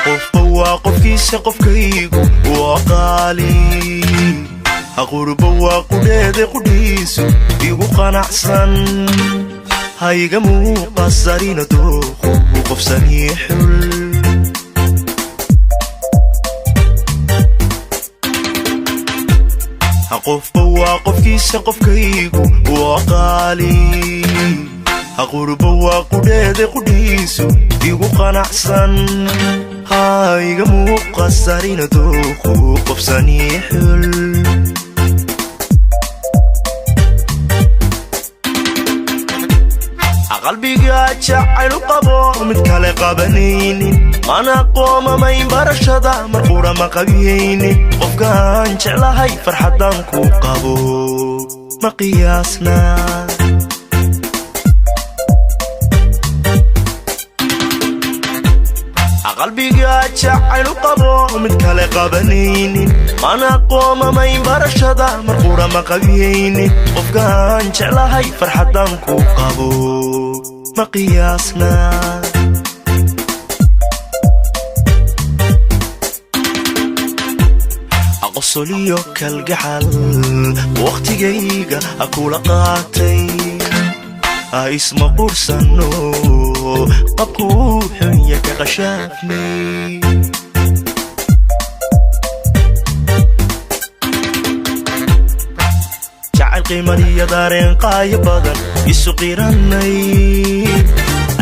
Qofba waa qofkiisa, qofkaygu waa qaali. Qurba waa qudheeda, qudhiisu igu qanacsan. Hayga muuqasarina dooqu qofsanii xul. Qofba waa qofkiisa, qofkaygu waa qaali. Qurba waa qudheeda, qudhiisu igu qanacsan. Hayga muuqasarina dooqu qofsanii xul. Qalbiga jacaylu qabo mid kale qabanaynin, mana qoomamayn barashada, mar qura ma qabiyaynin. Qofkaan jeclahay farxaddaan ku qabo ma qiyaasna. Qalbiga jacaylu qabo mid kale qabanaynin, mana qoomamayn barashada, mar qura ma qabiyaynin. Qofkaan jeclahay farxaddaan ku qabo ma qiyaasna. Qosoliyo kalgacal wakhtigayga ha kula qaatay, ha isma qursano, qabkuu xunya ka qashaafnay. Jacayl qiimaniyo dareen qaayo badan isu qiranay,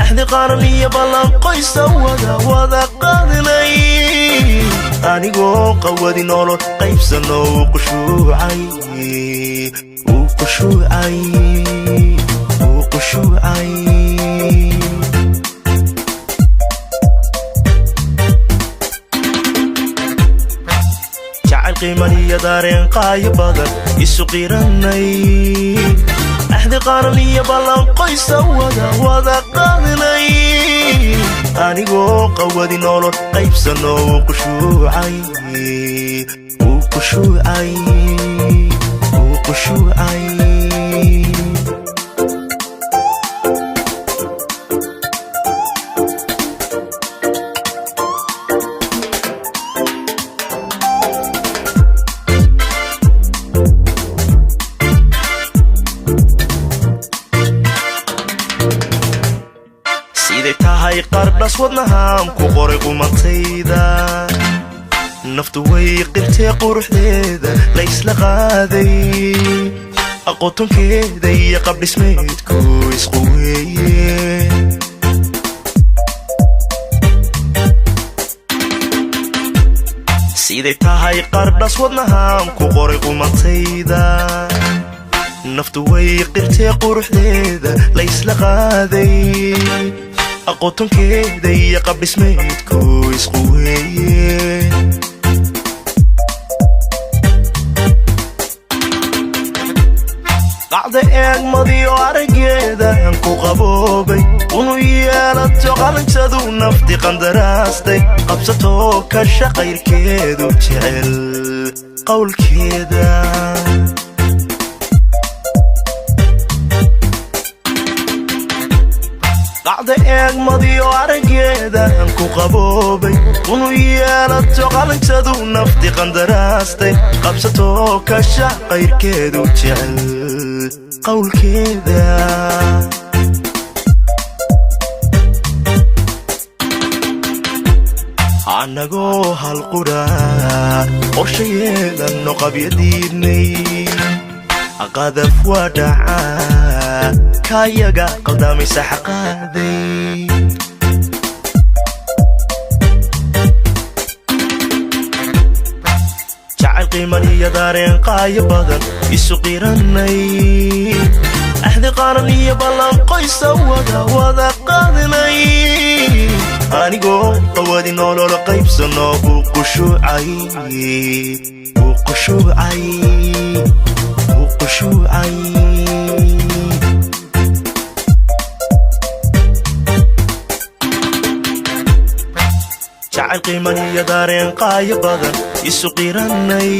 axdi qaran iyo ballan qoysa wada wada qaadnay. Anigoo qawadi nolol qaybsano uu qushuucay, uu qushuucay, uu qushuucay. Jacayl qiimaniyo dareen qaayo badan isu qiranay, axdi qaran iyo ballan qoysa wada wada qaadnay. Anigoo qawadi nolol qaybsano uu qushuucay, uu qushuucay, uu qushuucay. Siday tahay qardhas wadnahaan ku qoray qumantayda, naftu way qirtee quruxdeeda la ysla qaaday. Aqootonkeeda iyo qabdhismeedku isqu weeye. Siday tahay qardhas wadnahaan ku qoray qumantayda, naftu way qirtee quruxdeeda la ysla qaaday. Aqootonkeeda iyo qabdhismeedku isqu weeye. Qacda eegmadiyo araggeedaan ku qaboobay, unu yeelato qalanjadu nafti qandaraastay, qabsatoo ka shaqayrkeedu jecel qowlkeeda. Qacda eegmadiyo araggeedaan ku qaboobay, unu yeelato qalanjadu nafti qandaraastay, qabsatoo ka shaqayrkeedu jecel qowlkeeda. Annagoo hal qura qorsha yeelanno qabyadiidnay, qadaf waa dhacaa kayaga qaldamaysa xaqaaday. Jacayl qiimaniyo dareen qaayo badan isu qiranay, axdi qaran iyo ballan qoysa wada wada qaadnay. Anigoo qawadi nolol qaybsano uu qushuucay, uu qushuucay, uu qushuucay. Jacayl qiiman iyo dareen qaayo badan isu qiranay,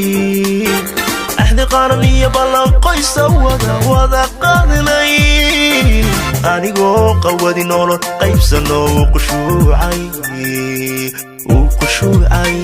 axdi qaran iyo ballan qoysa wada wada qaadnay, anigoo qawadi nolol qaybsano uu qushuucay, uu qushuucay.